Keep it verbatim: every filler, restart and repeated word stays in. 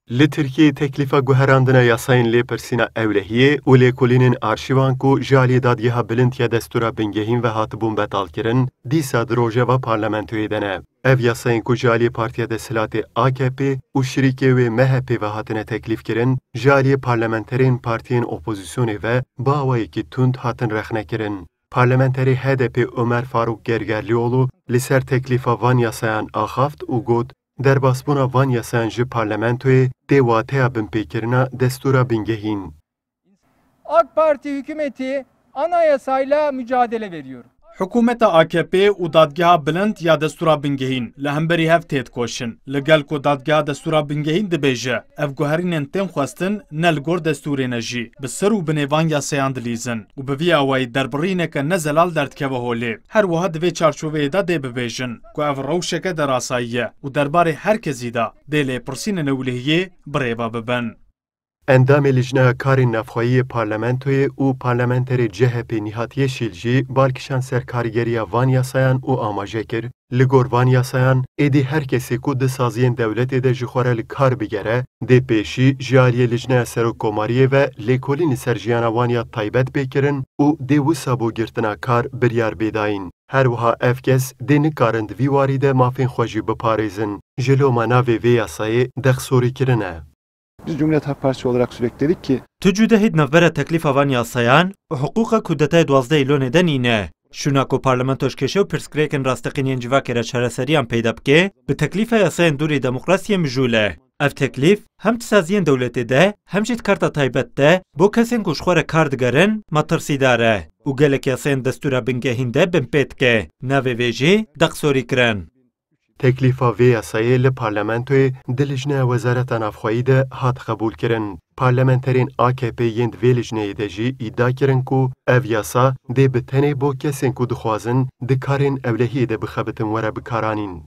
Li Tirkiyeyê teklîfa guherandina yasayên lêpirsîna ewlehiyê û lêkolînên arşîvan ku ji aliyê Dadgeha Bilind ya Destûra Bingehîn ve hatibûn betalkirin, dîsa di rojeva parlamentoyê de ne. Ev yasayên ku ji aliyê partiya desthilatê A K P û şirîkê wê M H P ve hatine teklîfkirin, ji aliyê parlamenterên partiyên opozîsyonê ve bi awayekî tund hatin rexnekirin. Parlamenterê H D P Ömer Faruk Gergerlioğlu li ser teklîfa van yasayan axaft û got, derbasbûna van yasayan ji parlamentoyê tê wateya binpêkirina destûra bingehîn. AK Parti hükümeti anayasayla mücadele veriyor. Hikûmeta A K P û Dadgeha Bilind ya Destûra Bingehîn li hemberî hev têdikoşin. Li gel ku Dadgeha Destûra Bingehîn dibêje, ev guherînên tên xwestin ne li gor destûrê ne jî, bi ser û binê van yasayan dilîzin û bi vî awayî derbirîneke ne zelal derdikeve holê. Her wiha di vê çarçoveyê de dê bibêjin ku ev rewşeke derasayî ye û derbarê her kesî de dê lêpirsînên ewlehiyê bi rê ve bibin. Endamê Lijneya Karên Navxweyî yê Parlamentoyê û parlamenterê C H P Nîhat Yeşîl jî bal kişand ser karîgeriya van yasayan û amaje kir, li gor van yasayan, êdî her kesê ku di saziyên dewletê de ji xwe re li kar bigere, dê pêşî ji aliyê Lijneya Serokkomariyê ve lêkolîn li ser jiyana wan ya taybet bê kirin û dê wisa bo girtina kar biryar bê dayîn. Her wiha ev kes dê nikarin di vî warî de mafên xwe jî biparêzin. Ji loma navê vê yasayê dexsorîkirin e. Biz Cumhuriyet Halk Partisi olarak sürekli dedik ki, Tu cûdehî di navbera teklîfa van yasayan û hiqûqa kudetayê duwazdeh Îlonê de nîne. Şûna ku parlamento ji kêşe û pirsgirêkên rasteqîn yên civakê re çareseriyan peyda bike, bi teklîfa yasayên dûrî demokrasiyê mijûl e. Ev teklîf hem di saziyên dewletê de hem jî di karta taybet de bo kesên ku ji xwe re kar digerin metirsîdar e û gelek yasayên destûra bingehîn de binpê dike. Navê vê jî dexsorîkirin. Teklîfa vê yasayê li parlamentoyê di Lijneya Wezareta Navxweyî de hat qebûlkirin. Parlamenterên A K P yên di vê lijneyê de jî îdia kirin ku ev yasa dê bi tenê bo kesên ku dixwazin di karên ewlehiyê de bixebitin were bikaranîn.